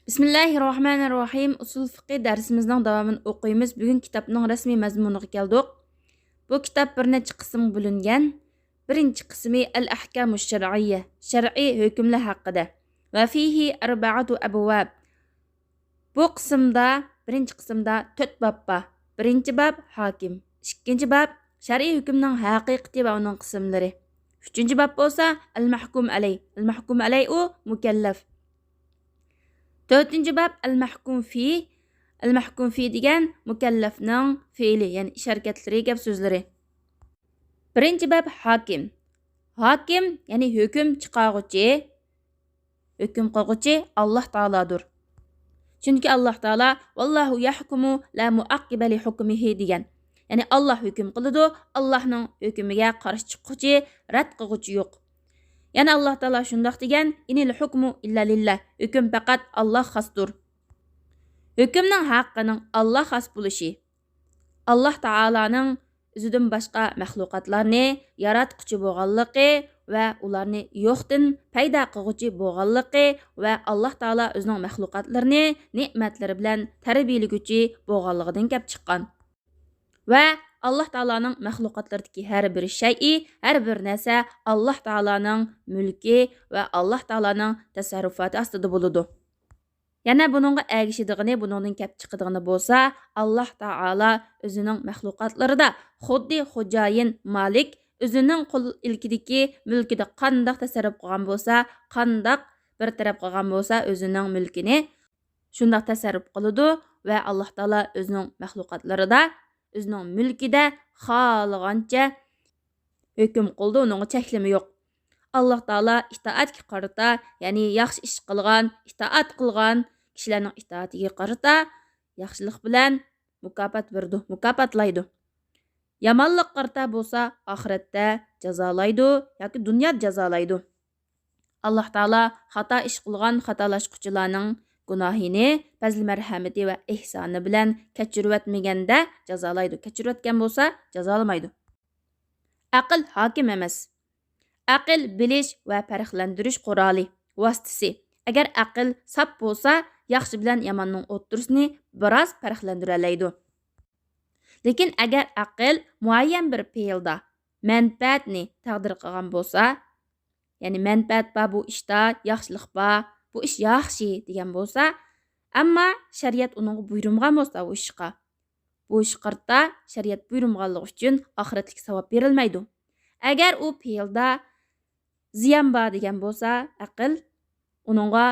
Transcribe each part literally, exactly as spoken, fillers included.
بىسمىللاھىررەھمانىررەھىم. ئۇسۇل فىقھى دەرسىمىزنىڭ داۋامىنى ئوقۇيمىز. بۈگۈن كىتابنىڭ رەسمىي مەزمۇنىغا كەلدۇق. بۇ كىتاب بىر نەچچە قىسىمغا بۆلۈنگەن. بىرىنچى قىسمى ئەل ئەھكامۇ شەرئىيە، شەرئىي ھۆكۈملەر ھەققىدە. ۋە فىھى ئەربەئەتۇ ئەبۋاب. بۇ قىسىمدا، بىرىنچى قىسىمدا تۆت باب بار. بىرىنچى باب ھاكىم، ئىككىنچى باب شەرئىي ھۆكۈمنىڭ ھەقىقىتى ۋە ئۇنىڭ قىسىملىرى، ئۈچىنچى باب بولسا ئەل مەھكۇم ئەلەي. ئەل مەھكۇم ئەلەي ئۇ مۇكەللەف. تۆتىنچى باب ئەل مەھكۇم فى. ئەل مەھكۇم فى دېگەن مۇكەللەفنىڭ فېئىلى، يەنى ئىش ھەرىكەتلىرى، گەپ سۆزلىرى. بىرىنچى باب ھاكىم. ھاكىم، يەنى ھۆكۈم چىقارغۇچى، ھۆكۈم قىلغۇچى ئاللاھ تائالادۇر. چۈنكى ئاللاھ تائالا «ۋاللاھۇ يەھكۇمۇ لا مۇئەققىبە لى ھۇكمىھى» دېگەن. يەنى ئاللاھ ھۆكۈم قىلىدۇ، ئاللاھنىڭ ھۆكۈمىگە قارشى چىققۇچى، رەت قىلغۇچى يوق. يەنە ئاللاھ تائالا شۇنداق دېگەن: «ئىنىل ھۇكمۇ ئىللا لىللاھ»، ھۆكۈم پەقەت ئاللاھقا خاستۇر. ھۆكۈمنىڭ ھەققىنىڭ ئاللاھقا خاس بولۇشى، ئاللاھ تائالانىڭ ئۆزىدىن باشقا مەخلۇقاتلارنى ياراتقۇچى بولغانلىقى ۋە ئۇلارنى يوقتىن پەيدا قىلغۇچى بولغانلىقى ۋە ئاللاھ تائالا ئۆزىنىڭ مەخلۇقاتلىرىنى نېمەتلىرى بىلەن تەربىيەلىگۈچى بولغانلىقىدىن كەپ چىققان. ۋە ئاللاھ تائالانىڭ مەخلۇقاتلىرىدىكى ھەر بىر شەيئى، ھەر بىر نەرسە ئاللاھ تائالانىڭ مۈلكى ۋە ئاللاھ تائالانىڭ تەسەررۇپاتى ئاستىدا بولىدۇ. يەنە بۇنىڭغا ئەگىشىدىغىنى، بۇنىڭدىن كەپ چىقىدىغىنى بولسا، ئاللاھ تائالا ئۆزىنىڭ مەخلۇقاتلىرىدا خۇددى خوجايىن، مالىك، ئۆزىنىڭ قول ئىلكىدىكى مۈلكىدە قانداق تەسەررۇپ قىلغان بولسا، قانداق بىر تەرەپ قىلغان بولسا ئۆزىنىڭ مۈلكىنى، شۇنداق تەسەررۇپ قىلىدۇ ۋە ئاللاھ تائالا ئۆزىنىڭ مەخلۇقاتلىرىدا ئۆزىنىڭ مۈلكىدە خالىغانچە ھۆكۈم قىلىدۇ، ئۇنىڭغا چەكلىمە يوق. ئاللاھ تائالا ئىتائەتكە قارىتا، يەنى ياخشى ئىش قىلغان، ئىتائەت قىلغان كىشىلەرنىڭ ئىتائىتىگە قارىتا ياخشىلىق بىلەن مۇكاپات بېرىدۇ، مۇكاپاتلايدۇ. يامانلىققا قارىتا بولسا ئاخىرەتتە جازالايدۇ ياكى دۇنيادا جازالايدۇ. ئاللاھ تائالا خاتا ئىش قىلغان خاتالاشقۇچىلارنىڭ گۇناھىنى پەزلى مەرھەمىتى ۋە ئېھسانى بىلەن كەچۈرۈۋەتمىگەندە جازالايدۇ، كەچۈرۈۋەتكەن بولسا جازالىمايدۇ. ئەقىل ھاكىم ئەمەس. ئەقىل بىلىش ۋە پەرقلەندۈرۈش قورالى، ۋاسىتىسى. ئەگەر ئەقىل ساپ بولسا، ياخشى بىلەن ياماننىڭ ئوتتۇرىسىنى بىراز پەرقلەندۈرەلەيدۇ. لېكىن ئەگەر ئەقىل مۇئەييەن بىر پېئىلدا مەنپەئەتنى تەقدىر قىلغان بولسا، يەنى مەنپەئەت بار بۇ ئىشتا، ياخشىلىق بار، بۇ ئىش ياخشى دېگەن بولسا، ئەمما شەرىئەت ئۇنىڭغا بۇيرۇمىغان بولسا ئۇ ئىشقا، بۇ ئىشقا قارىتا شەرىئەت بۇيرۇمىغانلىقى ئۈچۈن ئاخىرەتلىك ساۋاب بېرىلمەيدۇ. ئەگەر ئۇ پېئىلدا زىيان بار دېگەن بولسا، ئەقىل ئۇنىڭغا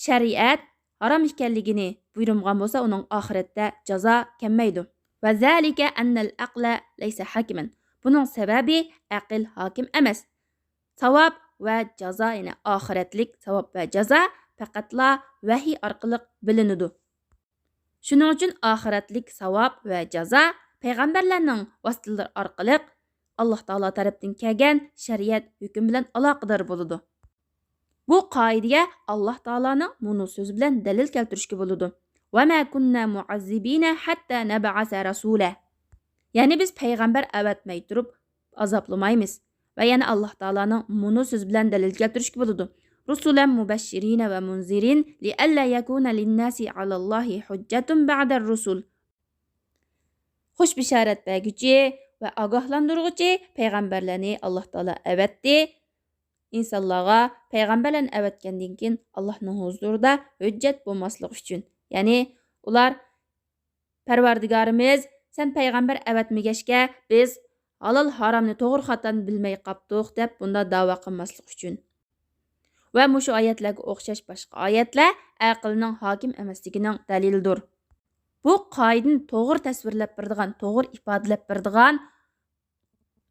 شەرىئەت ھارام ئىكەنلىكىنى بۇيرۇمىغان بولسا، ئۇنىڭ ئاخىرەتتە جازا كەلمەيدۇ. وذلك أن العقل ليس حاكما. بۇنىڭ سەۋەبى ئەقىل ھاكىم ئەمەس. ساۋاب ۋە جازا، يەنى ئاخىرەتلىك ساۋاب ۋە جازا پەقەتلا ۋەھىي ئارقىلىق بىلىنىدۇ. شۇنىڭ ئۈچۈن ئاخىرەتلىك ساۋاب ۋە جازا پەيغەمبەرلەرنىڭ ۋاسىتىلىرى ئارقىلىق ئاللاھ تائالا تەرەپتىن كەلگەن شەرىئەت ھۆكۈم بىلەن ئالاقىدار بولىدۇ. بۇ قائىدىگە ئاللاھ تائالانىڭ مۇنۇ سۆزى بىلەن دەلىل كەلتۈرۈشكە بولىدۇ. وما كنا معذبين حتى نبعث رسولا. يەنى بىز پەيغەمبەر ئەۋەتمەي تۇرۇپ ئازابلىمايمىز. ۋە يەنە ئاللاھ تائالانىڭ مۇنۇ سۆزى بىلەن دەلىل كەلتۈرۈشكە بولىدۇ. رسلا مبشرين ومنذرين لئلا يكون للناس على الله حجة بعد الرسل. خۇش بېشارەت بەرگۈچى ۋە ئاگاھلاندۇرغۇچى پەيغەمبەرلەرنى ئاللاھ تائالا ئەۋەتتى. ئىنسانلارغا پەيغەمبەرلەرنى ئەۋەتكەندىن كېيىن ئاللاھنىڭ ھۇزۇرىدا ھۆججەت بولماسلىقى ئۈچۈن. يەنى ئۇلار پەرۋەردىگارىمىز، سەن پەيغەمبەر ئەۋەتمىگەچكە، بىز ھالال ھارامنى، توغرا خاتانى بىلمەي قاپتۇق، دەپ بۇنداق دەۋا قىلماسلىق ئۈچۈن. ۋە مۇشۇ ئايەتلەرگە ئوخشاش باشقا ئايەتلەر ئەقىلنىڭ ھاكىم ئەمەسلىكىنىڭ دەلىلىدۇر. بۇ قائىدىنى توغرا تەسۋىرلەپ بېرىدىغان، توغرا ئىپادىلەپ بېرىدىغان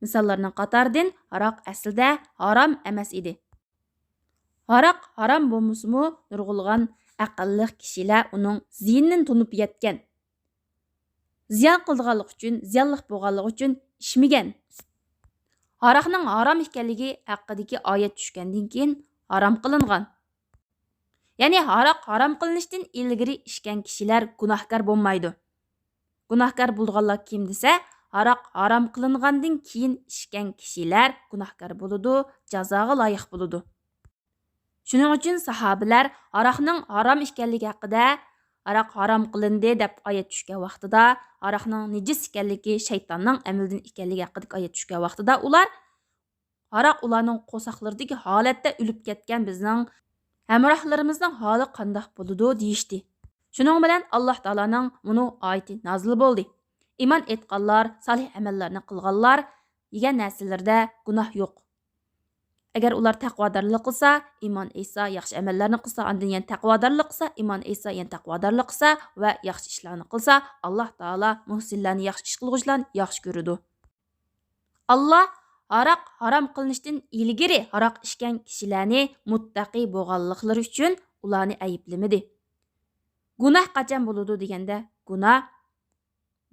مىساللارنىڭ قاتارىدىن ھاراق ئەسلىدە ھارام ئەمەس ئىدى. ھاراق ھارام بولمىسىمۇ، نۇرغۇنلىغان ئەقىللىق كىشىلەر ئۇنىڭ زىيىنىنى تونۇپ يەتكەن. زىيان قىلىدىغانلىقى ئۈچۈن، زىيانلىق بولغانلىقى ئۈچۈن ئىچمىگەن. ھاراقنىڭ ھارام ئىكەنلىكى ھەققىدىكى ئايەت چۈشكەندىن كېيىن ھارام قىلىنغان. يەنى ھاراق ھارام قىلىنىشتىن ئىلگىرى ئىچكەن كىشىلەر گۇناھكار بولمايدۇ. گۇناھكار بولىدىغانلار كىم دېسە، ھاراق ھارام قىلىنغاندىن كېيىن ئىچكەن كىشىلەر گۇناھكار بولىدۇ، جازاغا لايىق بولىدۇ. شۇنىڭ ئۈچۈن ساھابىلەر ھاراقنىڭ ھارام ئىكەنلىكى ھەققىدە، ھاراق ھارام قىلىندى دەپ ئايەت چۈشكەن ۋاقتىدا، ھاراقنىڭ نىجىس ئىكەنلىكى، شەيتاننىڭ ئەمىلىدىن ئىكەنلىكى ھەققىدە ئايەت چۈشكەن ۋاقتىدا ئۇلار، ھاراق ئۇلارنىڭ قورساقلىرىدىكى ھالەتتە ئۆلۈپ كەتكەن بىزنىڭ ھەمراھلىرىمىزنىڭ ھالى قانداق بولىدۇ دېيىشتى. شۇنىڭ بىلەن ئاللاھ تائالانىڭ مۇنۇ ئايىتى نازىل بولدى. ئىمان ئېيتقانلار، سالىھ ئەمەللەرنى قىلغانلار يېگەن نەرسىلىرىدە گۇناھ يوق. ئەگەر ئۇلار تەقۋادارلىق قىلسا، ئىمان ئېيتسا، ياخشى ئەمەللەرنى قىلسا، ئاندىن يەنە تەقۋادارلىق قىلسا، ئىمان ئېيتسا، يەنە تەقۋادارلىق قىلسا ۋە ياخشى ئىشلارنى قىلسا، ئاللاھ تائالا مۇھسىنلارنى، ياخشى ئىش قىلغۇچىلارنى ياخشى كۆرىدۇ. ئاللاھ ھاراق ھارام قىلىنىشتىن ئىلگىرى ھاراق ئىچكەن كىشىلەرنى مۇتتەقى بولغانلىقلىرى ئۈچۈن ئۇلارنى ئەيىبلىمىدى. گۇناھ قاچان بولىدۇ دېگەندە، گۇناھ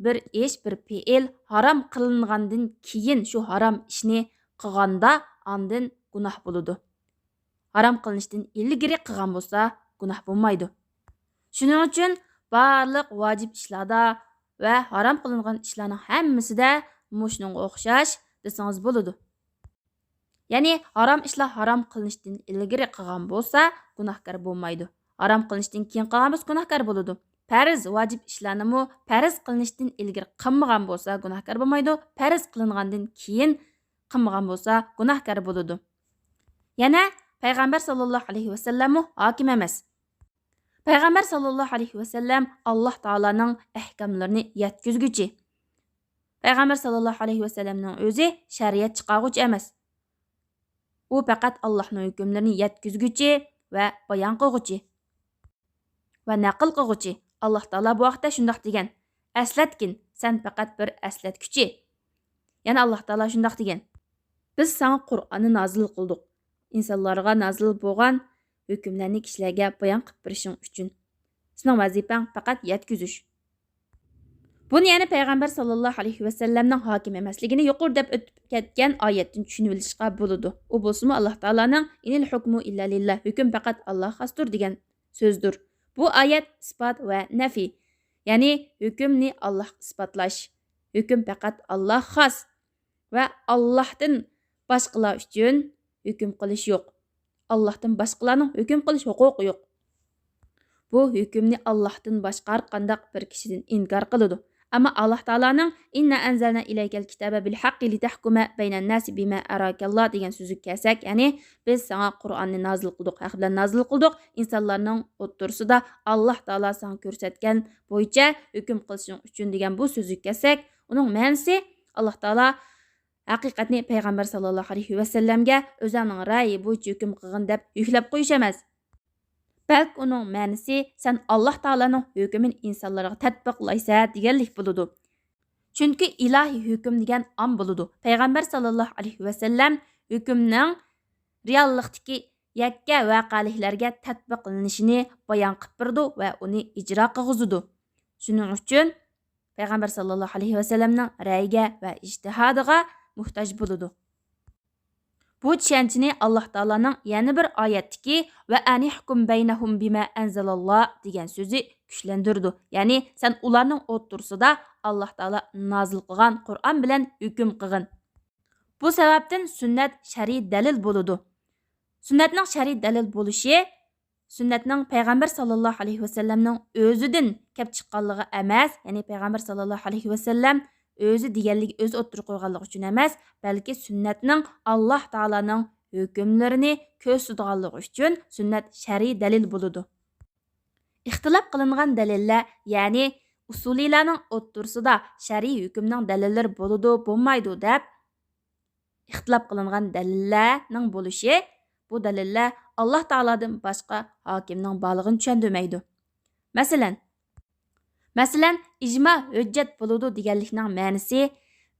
بىر ئىش، بىر پېئىل ھارام قىلىنغاندىن كېيىن شۇ ھارام ئىشنى قىلغاندا ئاندىن گۇناھ بولىدۇ. ھارام قىلىنىشتىن ئىلگىرى قىلغان بولسا گۇناھ بولمايدۇ. شۇنىڭ ئۈچۈن بارلىق ۋاجىپ ئىشلاردا ۋە ھارام قىلىنغان ئىشلارنىڭ ھەممىسىدە مۇشۇنىڭغا ئوخشاش دېسىڭىز بولىدۇ. يەنى ھارام ئىشلار ھارام قىلىنىشتىن ئىلگىرى قىلغان بولسا گۇناھكار بولمايدۇ. ھارام قىلىنىشتىن كېيىن قىلغان بولسا گۇناھكار بولىدۇ. پەرز، ۋاجىپ ئىشلارنىمۇ پەرز قىلىنىشتىن ئىلگىرى قىلمىغان بولسا گۇناھكار بولمايدۇ. پەرز قىلىنغاندىن كېيىن قىلمىغان بولسا گۇناھكار بولىدۇ. يەنە پەيغەمبەر ساللاللاھۇ ئەلەيھى ۋەسەللەممۇ ھاكىم ئەمەس. پەيغەمبەر ساللاللاھۇ ئەلەيھى ۋەسەللەم ئاللاھ تائالانىڭ ئەھكاملىرىنى يەتكۈزگۈچى. پەيغەمبەر ساللاللاھۇ ئەلەيھى ۋەسەللەمنىڭ ئۆزى شەرىئەت چىقارغۇچى ئەمەس. ئۇ پەقەت ئاللاھنىڭ ھۆكۈملىرىنى يەتكۈزگۈچى ۋە بايان قىلغۇچى ۋە نەقىل قىلغۇچى. ئاللاھ تائالا بۇ ھەقتە شۇنداق دېگەن: «ئەسلەتكىن، سەن پەقەت بىر ئەسلەتكۈچى.» يەنە ئاللاھ تائالا شۇنداق دېگەن: «بىز ساڭا قۇرئاننى نازىل قىلدۇق. ئىنسانلارغا نازىل بولغان ھۆكۈملەرنى كىشىلەرگە بايان قىلىپ بېرىشىڭ ئۈچۈن. سېنىڭ ۋەزىپەڭ پەقەت يەتكۈزۈش.» بۇنى يەنە پەيغەمبەر ساللاللاھۇ ئەلەيھى ۋەسەللەمنىڭ ھاكىم ئەمەسلىكىنى يۇقىرىدا دەپ ئۆتۈپ كەتكەن ئايەتتىن چۈشىنىۋېلىشقا بولىدۇ. ئۇ بولسىمۇ ئاللاھ تائالانىڭ «ئىنىل ھۇكمۇ ئىللا لىللا»، ھۆكۈم پەقەت ئاللاھقا خاستۇر دېگەن سۆزدۇر. بۇ ئايەت ئىسپات ۋە نەفى، يەنى ھۆكۈمنى ئاللاھقا ئىسپاتلاش. ھۆكۈم پەقەت ئاللاھقا خاس ۋە ئاللاھتىن باشقىلار ئۈچۈن ھۆكۈم قىلىش يوق. ئاللاھتىن باشقىلارنىڭ ھۆكۈم قىلىش ھوقۇقى يوق. بۇ ھۆكۈمنى ئاللاھتىن باشقا ھەر قانداق بىر كىشىدىن ئىنكار قىلىدۇ. ئەمما ئاللاھ تائالانىڭ «ئىننا ئەنزەلنا ئىلەيكەل كىتابە بىل ھەققى لىتەھكۇمە بەينەن ناس بىما ئەراكەللا» دېگەن سۆزىگە كەلسەك، يەنى «بىز ساڭا قۇرئاننى نازىل قىلدۇق، ھەق بىلەن نازىل قىلدۇق، ئىنسانلارنىڭ ئوتتۇرىسىدا ئاللاھ تائالا ساڭا كۆرسەتكەن بويىچە ھۆكۈم قىلىشىڭ ئۈچۈن» دېگەن بۇ سۆزىگە كەلسەك، ئۇنىڭ مەنىسى ئاللاھ تائالا ھەقىقەتنى پەيغەمبەر ساللاللاھۇ ئەلەيھى ۋەسەللەمگە «ئۆزۈڭنىڭ رەئىيى بويىچە ھۆكۈم قىلغىن» دەپ يۈكلەپ قويۇش ئەمەس. بەلكى ئۇنىڭ مەنىسى «سەن ئاللاھ تائالانىڭ ھۆكمىنى ئىنسانلارغا تەتبىقلايسەن» دېگەنلىك بولىدۇ. چۈنكى ئىلاھىي ھۆكۈم دېگەن ئام بولىدۇ. پەيغەمبەر ساللاللاھۇ ئەلەيھى ۋەسەللەم ھۆكۈمنىڭ رېئاللىقتىكى يەككە ۋەقەلىكلەرگە تەتبىقلىنىشىنى بايان قىلىپ بېرىدۇ ۋە ئۇنى ئىجرا قىلغۇزىدۇ. شۇنىڭ ئۈچۈن پەيغەمبەر ساللاللاھۇ ئەلەيھى ۋەسەللەمنىڭ رەئىگە ۋە ئىجتىھادىغا موھتاج بولىدۇ. بۇ چۈشەنچىنى ئاللاھ تائالانىڭ يەنە بىر ئايەتتىكى «ۋە ئەنىھكۇم بەينەھۇم بىما ئەنزەلاللاھ» دېگەن سۆزى كۈچلەندۈرىدۇ. يەنى «سەن ئۇلارنىڭ ئوتتۇرىسىدا ئاللاھ تائالا نازىل قىلغان قۇرئان بىلەن ھۆكۈم قىلغىن.» بۇ سەۋەبتىن سۈننەت شەرئىي دەلىل بولىدۇ. سۈننەتنىڭ شەرئىي دەلىل بولۇشى سۈننەتنىڭ پەيغەمبەر ساللاللاھۇ ئەلەيھى ۋەسەللەمنىڭ ئۆزىدىن كەپ چىققانلىقى ئەمەس، يەنى پەيغەمبەر ساللاللاھۇ ئەلەيھى ۋەسەللەم ئۆزى دېگەنلىكى، ئۆزى ئوتتۇرىغا قويغانلىقى ئۈچۈن ئەمەس، بەلكى سۈننەتنىڭ ئاللاھ تائالانىڭ ھۆكۈملىرىنى كۆرسىتىدىغانلىقى ئۈچۈن سۈننەت شەرئىي دەلىل بولىدۇ. ئىختىلاپ قىلىنغان دەلىللەر، يەنى ئۇسۇلىيلارنىڭ ئوتتۇرىسىدا شەرئىي ھۆكۈمنىڭ دەلىللىرى بولىدۇ، بولمايدۇ دەپ ئىختىلاپ قىلىنغان دەلىللەرنىڭ بولۇشى، بۇ دەلىللەر ئاللاھ تائالادىن باشقا ھاكىمنىڭ بارلىقىنى چۈشەندۈرمەيدۇ. مەسىلەن، مەسىلەن، ئىجما ھۆججەت بولىدۇ دېگەنلىكنىڭ مەنىسى،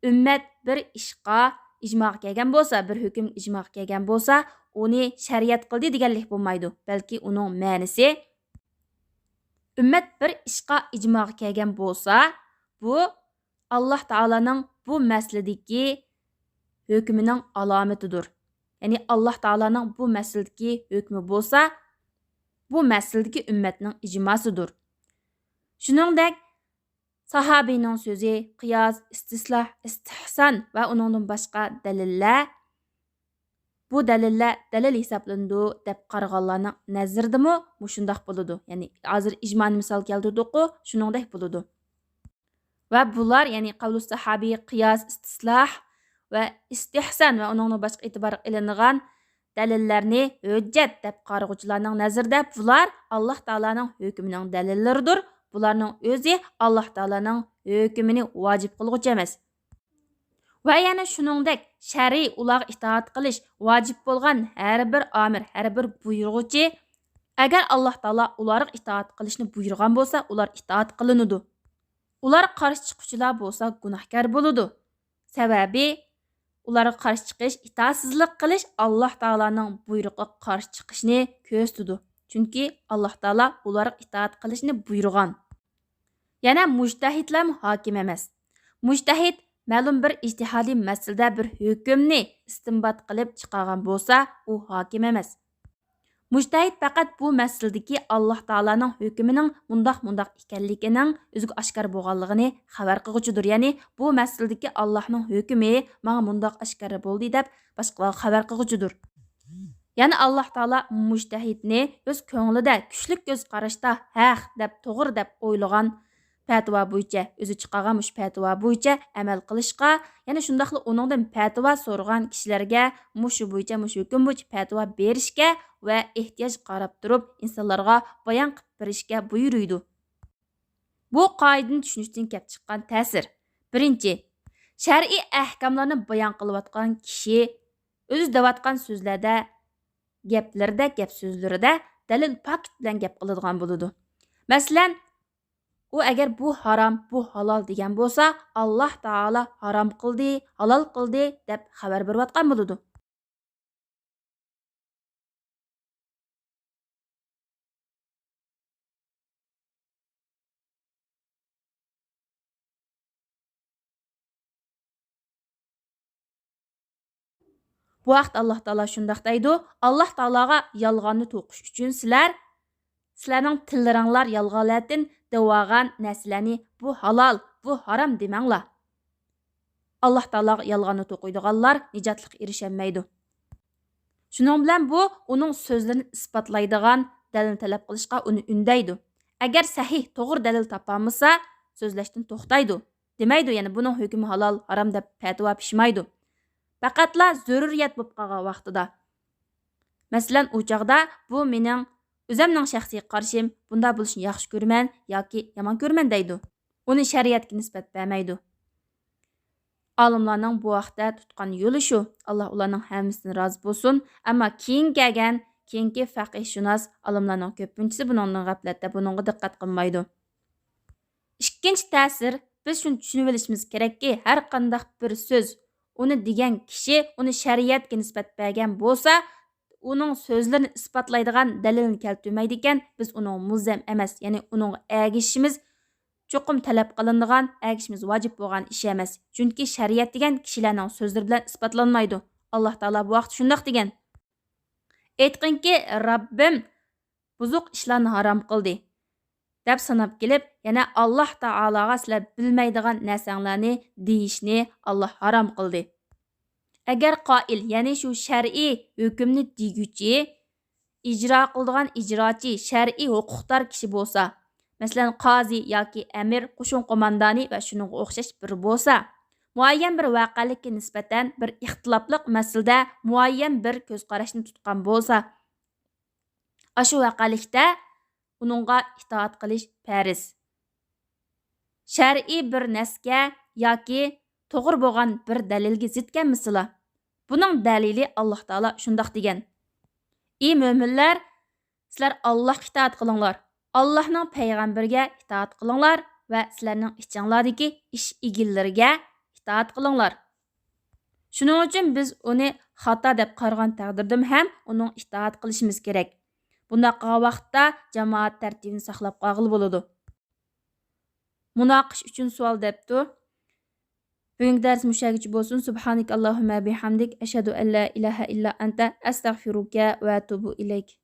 ئۈممەت بىر ئىشقا ئىجماغا كەلگەن بولسا، بىر ھۆكۈم ئىجماغا كەلگەن بولسا، ئۇنى شەرىئەت قىلدى دېگەنلىك بولمايدۇ، بەلكى ئۇنىڭ مەنىسى، ئۈممەت بىر ئىشقا ئىجماغا كەلگەن بولسا، بۇ ئاللاھ تائالانىڭ بۇ مەسىلىدىكى ھۆكمىنىڭ ئالامىتىدۇر. يەنى ئاللاھ تائالانىڭ بۇ مەسىلىدىكى ھۆكمى بولسا، بۇ مەسىلىدىكى ئۈممەتنىڭ ئىجماسىدۇر. شۇنىڭدەك ساھابىنىڭ سۆزى، قىياس، ئىستىسلاھ، ئىستىھسان ۋە ئۇنىڭدىن باشقا دەلىللەر، بۇ دەلىللەر دەلىل ھېسابلىنىدۇ دەپ قارىغانلارنىڭ نەزىرىدىمۇ مۇشۇنداق بولىدۇ. يەنى ھازىر ئىجمانى مىسال كەلتۈردۇققۇ، شۇنىڭدەك بولىدۇ. ۋە بۇلار، يەنى قەۋلۇ ساھابى، قىياس، ئىستىسلاھ ۋە ئىستىھسان ۋە ئۇنىڭدىن باشقا ئېتىبارغا ئېلىنىدىغان دەلىللەرنى ھۆججەت دەپ قارىغۇچىلارنىڭ نەزىرىدە بۇلار ئاللاھ تائالانىڭ ھۆكمىنىڭ دەلىللىرىدۇر. بۇلارنىڭ ئۆزى ئاللاھ تائالانىڭ ھۆكمىنى ۋاجىپ قىلغۇچى ئەمەس. ۋە يەنە شۇنىڭدەك شەرئىي ئۇلارغا ئىتائەت قىلىش ۋاجىپ بولغان ھەر بىر ئامىر، ھەر بىر بۇيرۇغۇچى، ئەگەر ئاللاھ تائالا ئۇلارغا ئىتائەت قىلىشنى بۇيرۇغان بولسا، ئۇلار ئىتائەت قىلىنىدۇ. ئۇلارغا قارشى چىققۇچىلار بولسا گۇناھكار بولىدۇ. سەۋەبى، ئۇلارغا قارشى چىقىش، ئىتائەتسىزلىك قىلىش ئاللاھ تائالانىڭ بۇيرۇقىغا قارشى چىقىشنى كۆرسىتىدۇ. چۈنكى ئاللاھ تائالا ئۇلارغا ئىتائەت قىلىشنى بۇيرۇغان. يەنە مۇجتەھىدلەرمۇ ھاكىم ئەمەس. مۇجتەھىد مەلۇم بىر ئىجتىھادىي مەسىلىدە بىر ھۆكۈمنى ئىستىنبات قىلىپ چىقارغان بولسا، ئۇ ھاكىم ئەمەس. مۇجتەھىد پەقەت بۇ مەسىلىدىكى ئاللاھ تائالانىڭ ھۆكمىنىڭ مۇنداق، مۇنداق ئىكەنلىكىنىڭ ئۆزىگە ئاشكارا بولغانلىقىنى خەۋەر قىلغۇچىدۇر. يەنى، بۇ مەسىلىدىكى ئاللاھنىڭ ھۆكمى ماڭا مۇنداق ئاشكارا بولدى دەپ باشقىلارغا خەۋەر قىلغۇچىدۇر. يەنى ئاللاھ تائالا مۇجتەھىدنى ئۆز كۆڭلىدە كۈچلۈك كۆز قاراشتا ھەق دەپ، توغرا دەپ ئويلىغان پەتىۋا بويىچە، ئۆزى چىقارغان مۇشۇ پەتىۋا بويىچە ئەمەل قىلىشقا، يەنە شۇنداقلا ئۇنىڭدىن پەتىۋا سورىغان كىشىلەرگە مۇشۇ بويىچە، مۇشۇ ھۆكۈم بويىچە پەتىۋا بېرىشكە ۋە ئېھتىياج قاراپ تۇرۇپ ئىنسانلارغا بايان قىلىپ بېرىشكە بۇيرۇيدۇ. بۇ قائىدىنى چۈشىنىشتىن كەپ چىققان تەسىر. بىرىنچى، شەرئىي ئەھكاملارنى بايان قىلىۋاتقان كىشى ئۆزى دەۋاتقان سۆزلەردە، گەپلىرىدە، گەپ سۆزلىرىدە دەلىل پاكىت بىلەن گەپ قىلىدىغان بولىدۇ. مەسىلەن، ئۇ ئەگەر بۇ ھارام، بۇ ھالال دېگەن بولسا، ئاللاھ تائالا ھارام قىلدى، ھالال قىلدى دەپ خەۋەر بېرىۋاتقان بولىدۇ. بۇ ھەقتە ئاللاھ تائالا شۇنداق دەيدۇ، ئاللاھ تائالاغا يالغاننى توقۇش ئۈچۈن سىلەر، سىلەرنىڭ تىللىرىڭلار يالغانلاردىن دەۋالغان نەرسىلەرنى بۇ ھالال، بۇ ھارام دېمەڭلار. ئاللاھ تائالاغا يالغاننى توقۇيدىغانلار نىجاتلىققا ئېرىشەلمەيدۇ. شۇنىڭ بىلەن بۇ ئۇنىڭ سۆزلىرىنى ئىسپاتلايدىغان دەلىلنى تەلەپ قىلىشقا ئۇنى ئۈندەيدۇ. ئەگەر سەھىھ، توغرا دەلىل تاپالمىسا، سۆزلەشتىن توختايدۇ. دېمەيدۇ، يەنى بۇنىڭ ھۆكمى ھالال، ھارام دەپ پەتىۋا پىشمايدۇ. پەقەتلا زۆرۈرىيەت بولۇپ قالغان ۋاقتىدا. مەسىلەن، ئۇ چاغدا بۇ مېنىڭ ئۆزەمنىڭ شەخسىي قارىشىم، بۇنداق بولۇشىنى ياخشى كۆرىمەن ياكى يامان كۆرىمەن دەيدۇ. ئۇنى شەرىئەتكە نىسبەت بەرمەيدۇ. ئالىملارنىڭ بۇ ھەقتە تۇتقان يولى شۇ. ئاللاھ ئۇلارنىڭ ھەممىسىدىن رازى بولسۇن. ئەمما كېيىن كەلگەن، كېيىنكى پەقىھشۇناس ئالىملارنىڭ كۆپىنچىسى بۇنىڭدىن غەپلەتتە، بۇنىڭغا دىققەت قىلمايدۇ. ئىككىنچى تەسىر، بىز شۇنى چۈشىنىۋېلىشىمىز كېرەككى، ھەر قانداق بىر سۆز، ئۇنى دېگەن كىشى ئۇنى شەرىئەتكە نىسبەت بەرگەن بولسا، ئۇنىڭ سۆزلىرىنى ئىسپاتلايدىغان دەلىلنى كەلتۈرمەيدىكەن، بىز ئۇنىڭغا مۇلزەم ئەمەس، يەنى ئۇنىڭغا ئەگىشىشىمىز چوقۇم تەلەپ قىلىنىدىغان، ئەگىشىمىز ۋاجىپ بولغان ئىش ئەمەس. چۈنكى شەرىئەت دېگەن كىشىلەرنىڭ سۆزلىرى بىلەن ئىسپاتلانمايدۇ. ئاللاھ تائالا بۇ ھەقتە شۇنداق دېگەن: ئېيتقىنكى، رەببىم بۇزۇق ئىشلارنى ھارام قىلدى، دەپ ساناپ كېلىپ، يەنە ئاللاھ تائالاغا سىلەر بىلمەيدىغان نەرسەڭلارنى دېيىشنى ئاللاھ ھارام قىلدى. ئەگەر قائىل، يەنى شۇ شەرئىي ھۆكۈمنى دېگۈچى، ئىجرا قىلىدىغان ئىجراچى، شەرئىي ھوقۇقدار كىشى بولسا، مەسىلەن، قازى ياكى ئەمىر، قوشۇن قوماندانى ۋە شۇنىڭغا ئوخشاش بىرى بولسا، مۇئەييەن بىر ۋەقەلىككە نىسبەتەن بىر ئىختىلاپلىق مەسىلىدە مۇئەييەن بىر كۆز قاراشنى تۇتقان بولسا، ئاشۇ ۋەقەلىكتە ئۇنىڭغا ئىتائەت قىلىش پەرز. شەرئىي بىر نەسكە ياكى توغرا بولغان بىر دەلىلگە زىت كەلمىسىلا. بۇنىڭ دەلىلى، ئاللاھ تائالا شۇنداق دېگەن: ئى مۆمىنلەر، سىلەر ئاللاھقا ئىتائەت قىلىڭلار، ئاللاھنىڭ پەيغەمبىرىگە ئىتائەت قىلىڭلار ۋە سىلەرنىڭ ئىچىڭلاردىكى ئىش ئىگىلىرىگە ئىتائەت قىلىڭلار. شۇنىڭ ئۈچۈن بىز ئۇنى خاتا دەپ قارىغان تەقدىردىمۇ ھەم ئۇنىڭ ئىتائەت قىلىشىمىز كېرەك. بۇنداق قىلغان ۋاقىتتا جامائەت تەرتىپىنى ساقلاپ قالغىلى بولىدۇ. مۇناقىشە ئۈچۈن سوئال دەپتۇ. بۈگۈنكى دەرس مۇشۇ يەرگىچە بولسۇن. سۇبھانىكاللاھۇممە بىھەمدىك، ئەشھەدۇ ئەللا ئىلاھە ئىللا ئەنتە، ئەستەغفىرۇكە ۋە ئەتۇبۇ ئىلەيك.